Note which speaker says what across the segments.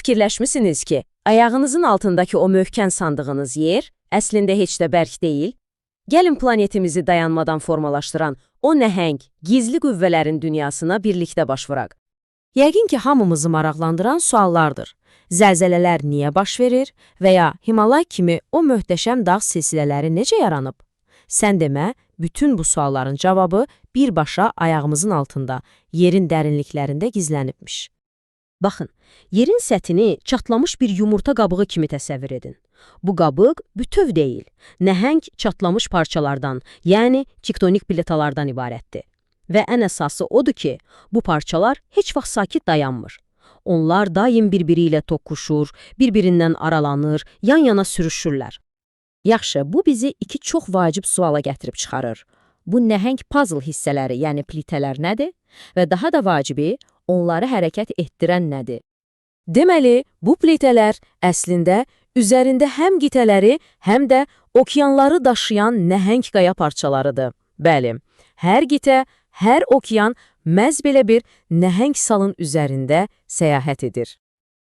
Speaker 1: fikirləşmisiniz ki, ayağınızın altındakı o möhkəm sandığınız yer əslində heç də bərk deyil? Gəlin planetimizi dayanmadan formalaşdıran o nəhəng, gizli qüvvələrin dünyasına birlikdə baş vuraq. Yəqin ki, hamımızı maraqlandıran suallardır. Zəlzələlər niyə baş verir və ya Himalay kimi o möhtəşəm dağ silsilələri necə yaranıb? Sən demə, bütün bu sualların cavabı birbaşa ayağımızın altında, yerin dərinliklərində gizlənibmiş. Baxın, yerin səthini çatlamış bir yumurta qabığı kimi təsəvvür edin. Bu qabıq bütöv deyil, nəhəng çatlamış parçalardan, yəni tektonik plitalardan ibarətdir. Və ən əsası odur ki, bu parçalar heç vaxt sakit dayanmır. Onlar daim bir-biri ilə toqquşur, bir-birindən aralanır, yan-yana sürüşürlər. Yaxşı, bu bizi iki çox vacib suala gətirib çıxarır. Bu nəhəng puzzle hissələri, yəni plitələr nədir? Və daha da vacibi, onları hərəkət etdirən nədir? Deməli, bu plitələr əslində üzərində həm qitələri, həm də okeanları daşıyan nəhəng qaya parçalarıdır. Bəli, hər qitə, hər okean məhz belə bir nəhəng salın üzərində səyahət edir.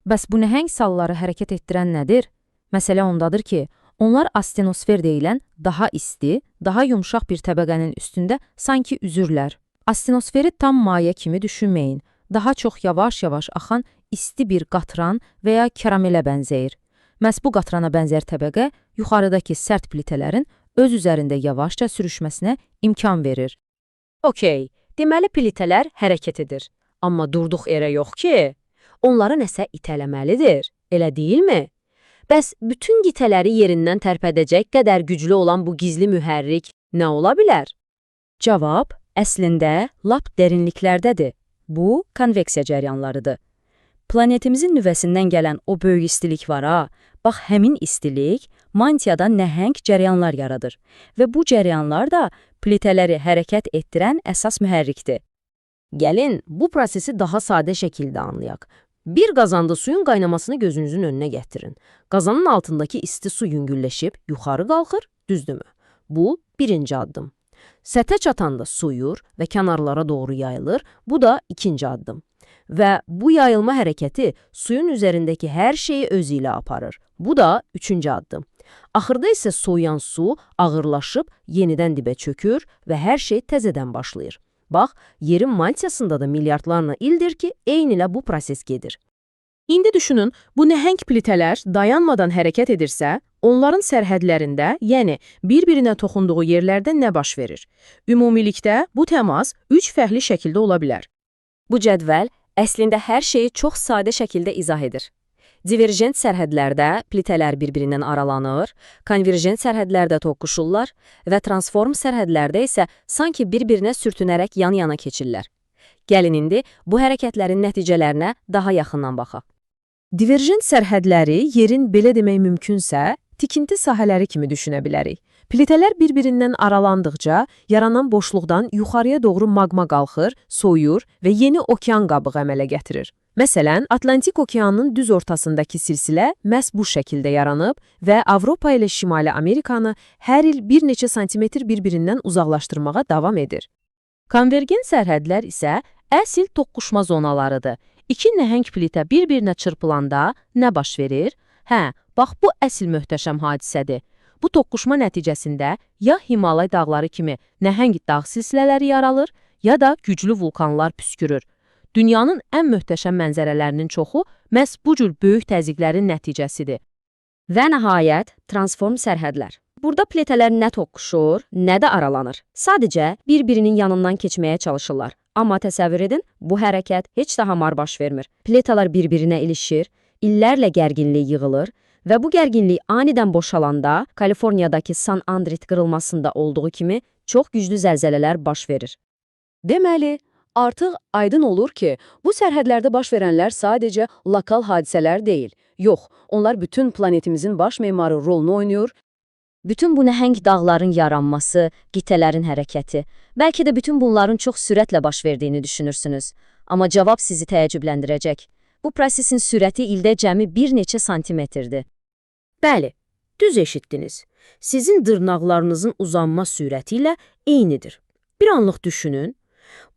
Speaker 2: Bəs bu nəhəng salları hərəkət etdirən nədir? Məsələ ondadır ki, onlar astenosfer deyilən daha isti, daha yumşaq bir təbəqənin üstündə sanki üzürlər. Astenosferi tam maye kimi düşünməyin. Daha çox yavaş-yavaş axan isti bir qatran və ya karamelə bənzəyir. Məhz bu qatrana bənzər təbəqə yuxarıdakı sərt plitələrin öz üzərində yavaşca sürüşməsinə imkan verir.
Speaker 1: Okey, deməli plitələr hərəkət edir. Amma durduq yerə yox ki, onları nəsə itələməlidir, elə deyilmi? Bəs bütün qitələri yerindən tərpədəcək qədər güclü olan bu gizli mühərrik nə ola bilər? Cavab əslində lap dərinliklərdədir. Bu, konveksiya cəryanlarıdır. Planetimizin nüvəsindən gələn o böyük istilik var ha, bax həmin istilik mantiyada nəhəng cəryanlar yaradır və bu cəryanlar da plitələri hərəkət etdirən əsas mühərrikdir. Gəlin, bu prosesi daha sadə şəkildə anlayaq. Bir qazanda suyun qaynamasını gözünüzün önünə gətirin. Qazanın altındakı isti su yüngülləşib yuxarı qalxır, düzdürmü? Bu, birinci addım. Səthə çatanda soyuyur və kənarlara doğru yayılır. Bu da ikinci addım. Və bu yayılma hərəkəti suyun üzərindəki hər şeyi özü ilə aparır. Bu da üçüncü addım. Axırda isə soyuyan su ağırlaşıb yenidən dibə çökür və hər şey təzədən başlayır. Bax, yerin mantiyasında da milyardlarla ildir ki, eynilə bu proses gedir.
Speaker 3: İndi düşünün, bu nəhəng plitələr dayanmadan hərəkət edirsə, onların sərhədlərində, yəni bir-birinə toxunduğu yerlərdə nə baş verir? Ümumilikdə bu təmas üç fərqli şəkildə ola bilər.
Speaker 1: Bu cədvəl əslində hər şeyi çox sadə şəkildə izah edir. Divergent sərhədlərdə plitələr bir-birindən aralanır, konvergent sərhədlərdə toqquşurlar və transform sərhədlərdə isə sanki bir-birinə sürtünərək yan-yana keçirlər. Gəlin indi bu hərəkətlərin nəticələrinə daha yaxından baxaq.
Speaker 3: Divergent sərhədləri yerin belə demək mümkünsə, tikinti sahələri kimi düşünə bilərik. Plitələr bir-birindən aralandıqca yaranan boşluqdan yuxarıya doğru maqma qalxır, soyuyur və yeni okean qabığı əmələ gətirir. Məsələn, Atlantik okeanının düz ortasındakı silsilə məhz bu şəkildə yaranıb və Avropa ilə Şimali Amerikanı hər il bir neçə santimetr bir-birindən uzaqlaşdırmağa davam edir.
Speaker 1: Konvergent sərhədlər isə əsl toqquşma zonalarıdır. İki nəhəng plitə bir-birinə çırpılanda nə baş verir? Hə, bax bu əsl möhtəşəm hadisədir. Bu toqquşma nəticəsində ya Himalay dağları kimi nəhəng dağ silsilələri yaralır, ya da güclü vulkanlar püskürür. Dünyanın ən möhtəşəm mənzərələrinin çoxu məhz bu cür böyük təzyiqlərin nəticəsidir.
Speaker 4: Və nəhayət, transform sərhədlər. Burada plitələr nə toqquşur, nə də aralanır. Sadəcə bir-birinin yanından keçməyə çalışırlar. Amma təsəvvür edin, bu hərəkət heç də hamar baş vermir. Plitalar bir-birinə ilişir, illərlə gərginlik yığılır və bu gərginlik anidən boşalanda Kaliforniyadakı San Andreas qırılmasında olduğu kimi çox güclü zəlzələlər baş verir.
Speaker 5: Deməli, artıq aydın olur ki, bu sərhədlərdə baş verənlər sadəcə lokal hadisələr deyil. Yox, onlar bütün planetimizin baş memarı rolunu oynayır.
Speaker 4: Bütün bu nəhəng dağların yaranması, qitələrin hərəkəti, bəlkə də bütün bunların çox sürətlə baş verdiyini düşünürsünüz. Amma cavab sizi təəccübləndirəcək. Bu prosesin sürəti ildə cəmi bir neçə santimetrdir.
Speaker 1: Bəli, düz eşitdiniz. Sizin dırnaqlarınızın uzanma sürəti ilə eynidir. Bir anlıq düşünün.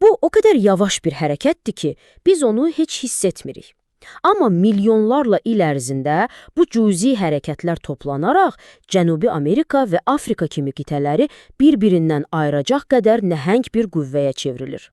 Speaker 1: Bu o qədər yavaş bir hərəkətdir ki, biz onu heç hiss etmirik. Amma milyonlarla il ərzində bu cüzi hərəkətlər toplanaraq Cənubi Amerika və Afrika kimi qitələri bir-birindən ayıracaq qədər nəhəng bir qüvvəyə çevrilir.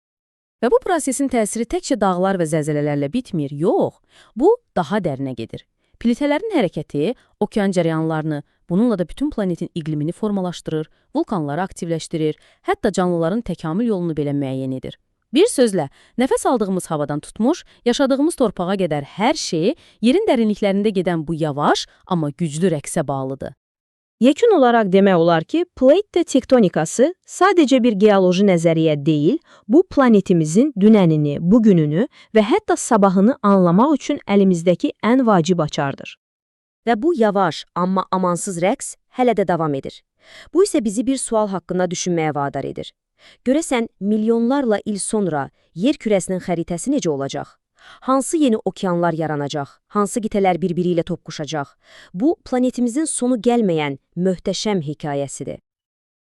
Speaker 2: Və bu prosesin təsiri təkcə dağlar və zəlzələlərlə bitmir, yox. Bu, daha dərinə gedir. Plitələrin hərəkəti okean cərəyanlarını, bununla da bütün planetin iqlimini formalaşdırır, vulkanları aktivləşdirir, hətta canlıların təkamül yolunu belə müəyyən edir. Bir sözlə, nəfəs aldığımız havadan tutmuş, yaşadığımız torpağa qədər hər şey yerin dərinliklərində gedən bu yavaş, amma güclü rəqsə bağlıdır.
Speaker 1: Yekun olaraq demək olar ki, plate tektonikası sadəcə bir geoloji nəzəriyyə deyil, bu planetimizin dünənini, bugününü və hətta sabahını anlamaq üçün əlimizdəki ən vacib açardır. Və bu yavaş, amma amansız rəqs hələ də davam edir. Bu isə bizi bir sual haqqında düşünməyə vadar edir. Görəsən, milyonlarla il sonra yer kürəsinin xəritəsi necə olacaq? Hansı yeni okeanlar yaranacaq? Hansı qitələr bir-biri ilə toqquşacaq? Bu, planetimizin sonu gəlməyən möhtəşəm hekayəsidir.